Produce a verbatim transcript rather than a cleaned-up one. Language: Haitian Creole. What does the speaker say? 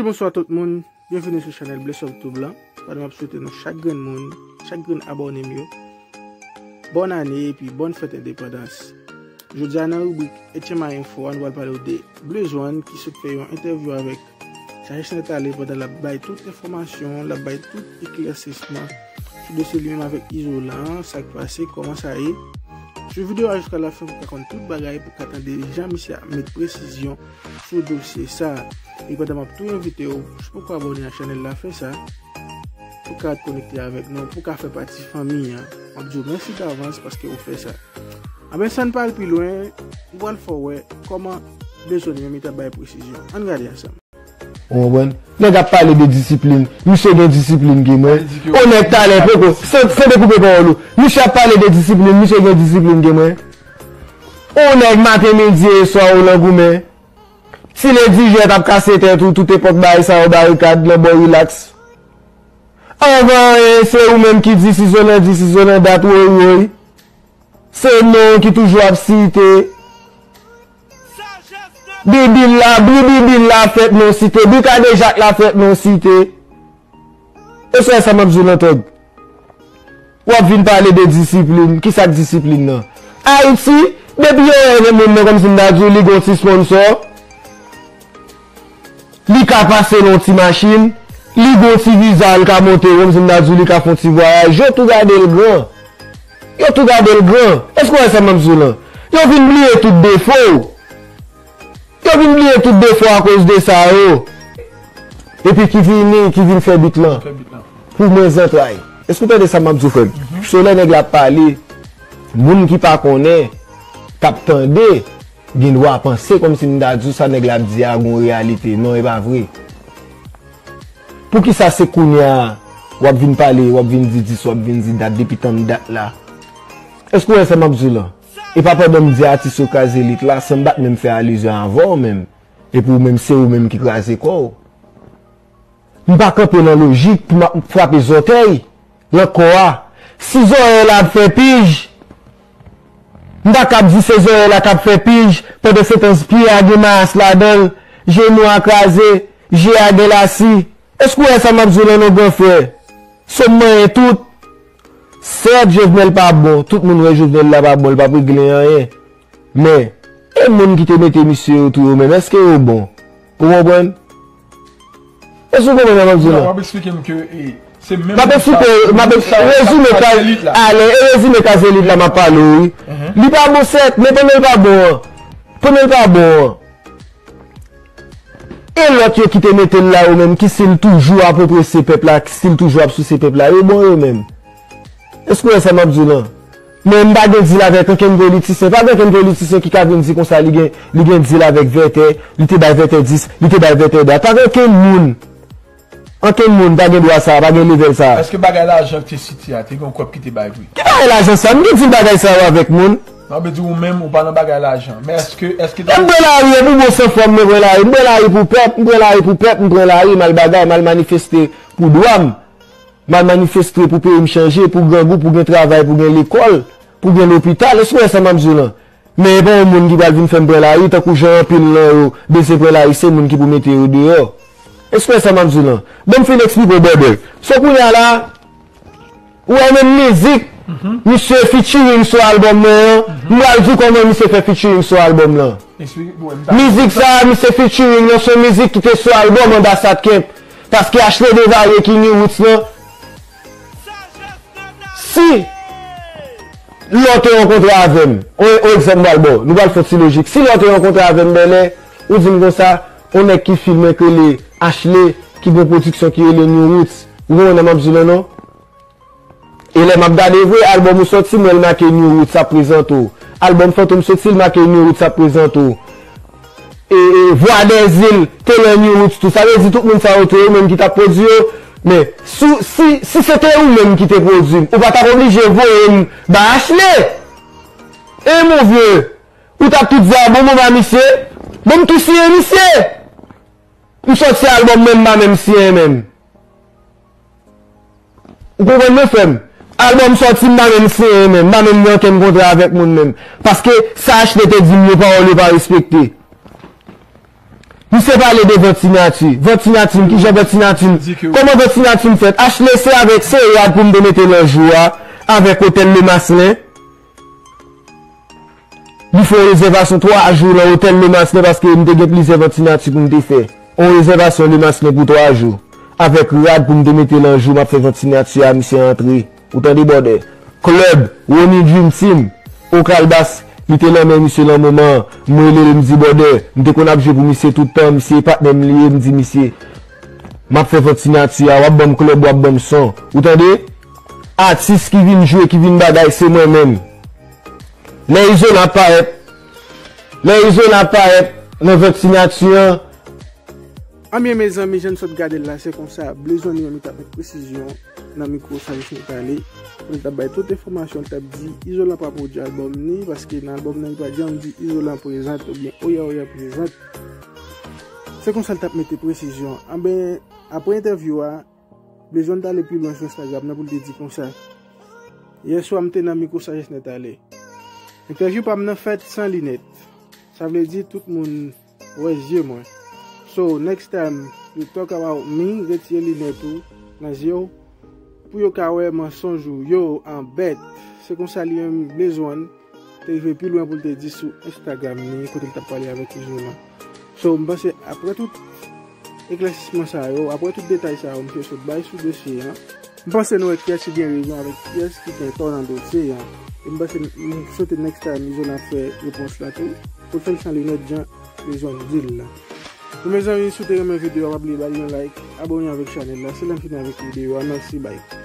Bonswa tout moun, byenvini sou chanèl Blessop Tube la. Pandan m ap swete nou chak grenn moun, chak grenn abòne m yo, bòn ane epi bòn fèt endepandans. Jodi a nan ribrik H M I Info a, nou pral pale w de Blaze One ki sot fè yon entèvyou avèk Sagesse Nèt Ale pandan l ap bay tout enfòmasyon, l ap bay tout eklèsisman sou dosye li menm avèk Izolan an, sa k pase, kòman sa ye. Swiv videyo a jiska lafen pou w ka konn tout bagay, pou w ka tande jan misye ap met presizyon sou dosye sa a. E pandan m ap tou envite w, si w poko abòne a chanèl la, fè sa. Pou w ka ret konekte avèk nou, pou w ka fè pati fanmi an. M ap di w mèsi davans paske w fè sa. Anben, san n pa al pi lwen, m pral fè w wè kòman Blaze One li menm li t ap bay presizyon. Ann gade ansanm. Ou konprann? Nèg ap pale de disiplin. Misye gen disiplin ke mwen. Sa vle di ke... O nèg talè poko. San, san dekoupe pawòl ou. Misye ap pale de disiplin. Misye gen disiplin ke mwen. O nèg maten, midi e swa ou nan goumen. Ti Lady Jet ap kase tèt ou, tout epòk bagay sa yo, barikad, nan bò rilaks. Anvan anyen, se ou menm ki di si Zolan di, si Zolan dat, woy, woy. Se non ki toujou ap site. Bibil la, bri bibil la fèt non site, bri kadejak la fèt non site. E se sa m ap di w, Lantòg. W ap vin pale de disiplin. Kisa k disiplin nan? Ayiti, depi yo wè moun nan, kòmsi m ta di w, li gon ti sponsò, li ka pase nan yon ti machin, li gon ti viza, li ka monte, kòmsi m ta di w, li ka fè yon ti vwayaj. Yo tou gade l gran. Yo tou gade l gran. Èske w wè sa m ap di w lan? Yo vin bliye tout defo w. Yo vin bliye tout defo akoz de sa yo. Epi ki vini, ki vin fè bit lan. Fè bit lan. Pou mwen zantray. Èske w tande sa m ap di w, frè m? Mhm. Se lè nèg la ap pale, moun ki pa konnen, k ap tande, gen dwa panse kòmsi m ta di w sa nèg la ap di a gon reyalite. Non, e pa vre. Poukisa se kounye a w ap vin pale, w ap vin di dis, w ap vin di dat depi tann dat la? Èske w wè sa m ap di w lan? E pa pandan m di atis yo kraze lit la, san m pa t menm fè alizyon avè w menm. Epi w menm, se ou menm ki kraze kò w. M pa kanpe nan lojik pou m ap frape zòtèy nan kò a. Si zòrèy la ap fè pij, m pa kab di se zòrèy la k ap fè pij, pandan se tan pye a gen mayas ladan l, jenou a kraze, je a gen lasi. Èske w wè sa m ap di w lan non, gran frè? Sòm manyen tout. Sèt, Jovenel pa bon. Tout moun wè Jovenel la pa bon, li p ap regle anyen. Men, e moun ki te mete misye yo tou yo menm, èske yo bon? Ou konprann? Èske w konprann sa m ap di w lan? Non, w ap eksplike m ke, e, se menm moun sa, m ap eksplike, m ap eksplike, rezime ka, ale, e rezime ka zelit la m ap pale w, wi. Mhm. Li pa bon sèt, men pandan l pa bon an. Pandan l pa bon an. E lòt yo ki te mete l la yo menm, ki si l toujou ap oprese pèp la, ki si l toujou ap souse pèp la, yo bon yo menm. Èske w wè sa m ap di w lan? Men m pa gen dil avèk ankenn politisyen. Pa gen ankenn politisyen ki ka vin di konsa li gen, li gen dil avèk Vètè, li te bay Vètè dis, li te bay Vètè dat. Pa gen ankenn moun. Ankenn moun pa gen dwa sa, pa gen level sa. Èske bagay lajan ki te site a, te gen yon kòb ki te bay vre? Ki bagay lajan sa? M gen dil bagay sa yo avèk moun? Non, m vle di ou menm, ou pa nan bagay lajan. Men èske, èske... E m pran lari, e pou bon san fòm, mwen pran lari. M pran lari pou pèp, m pran lari pou pèp, m pran lari, m al bagay, m al manifeste pou dwa m. M al manifeste pou peyi m chanje, pou grangou, pou gen travay, pou gen lekòl, pou gen lopital. Èske w wè sa m ap di w lan? Men e pa yon moun ki pral vin fè m pran lari, tankou jan anpil nan yo bezwen pran lari, se moun ki pou mete yo deyò. Èske w wè sa m ap di w lan? Bon, m fin eksplike w, brother. So, kounye a la, ou wè menm mizik, misye featuring sou albòm mwen an, m pral di w kòman misye fè featuring sou albòm lan. Mizik sa a, misye featuring lan, se yon mizik ki te sou albòm Anbasad Kemp. Paske Ashley Devaré ki New Roots lan, si lè w te rankontre avè m, on, on egzanp m pral ba w, nou pral fè yon ti lojik. Si lè w te rankontre avè m bèlè, ou di m konsa, on nèg ki filme k rele Ashley, ki gon pwodiksyon ki rele New Roots, ou konprann sa m ap di w lan non? E lè m ap gade vre, albòm ou sòti, m wè l make New Roots ap prezante w. Albòm Fantom sòti, l make New Roots ap prezante w. E, e, Voix des Îles, te nan New Roots tou. Sa vle di tout moun sa yo te yo menm ki t ap pwodui yo. Men, si, si, si se te ou menm ki te pwodui m, ou pa t ap oblije voye m bay Ashley. E mon vye, ou t ap tou di a bon, bon ba misye, bon m tou siyen misye. M sòti albòm mwen, m pa menm siyen menm. Ou konprann mwen, frè m? Albòm sòti, m pa menm siyen menm, m pa menm gen ankenn kontra avèk moun menm. Paske sa Ashley te di m yo, pawòl yo pa respekte. Misye pale de vant siyati. Vant siyati m, kijan vant siyati m? Kòman vant siyati m fèt? Ashley, se avèk se rad pou m te mete l anjou a, avèk Otèl Lemaslen. Li fè yon rezèvasyon twa jou nan Otèl Lemaslen paske m te gen plizyè vant siyati pou m te fè. Yon rezèvasyon Lemaslen pou twa jou. Avèk rad pou m te mete l anjou, m ap fè vant siyati a, misye antre. Ou tande, brother? Club, Ronnie Dream Team, Okalbas, li te nan men misye nan moman an. M rele l, m di, brother, m te konn ap jwe pou misye tout tan, misye e patnè m li ye, m di misye, m ap fè vant siyati a, w ap ban m club, w ap ban m son. Ou tande? Atis ki vin jwe, ki vin bagay, se mwen menm. Lè Izolan ap parèt, lè Izolan ap parèt nan vant siyati an, Anbyen, mezanmi, jan n sot gade l la, se konsa, Blaze One li menm li t ap met presizyon nan mikwo Sagesse Net Ale, kote l t ap bay tout enfòmasyon, li t ap di Izolan pa pwodui albòm ni, paske nan albòm nan li pa janm di Izolan prezant oubyen Oya Oya prezant. Se konsa l t ap mete presizyon. Anben, apre entèvyou a, Blaze One t ale pi lwen sou Instagram nan pou l te di konsa. Yè swa m te nan mikwo Sagesse Net Ale. Entèvyou pa m nan fèt san linèt. Sa vle di tout moun wè zye mwen. So, next time you talk about me, retire linèt ou nan zye w pou yo ka wè mansonj ou yo an bèt. Se konsa li menm Blaze One te rive pi lwen pou l te di sou Instagram li, kote l t ap pale avèk Izolan. So, m panse apre tout eklèsisman sa yo, apre tout detay sa yo, misye sot bay sou dosye an, m panse nou wè kiyès ki gen rezon avèk kiyès ki gen tò nan dosye an. E m panse, m swete next time Izolan ap fè repons la tou, pou l fè l san linèt jan Blaze One di l la. Bon, mezanmi, si w te renmen videyo a, pa bliye ba li yon like, abòne avèk chanèl la, se la m fini avèk videyo a, mèsi, bye.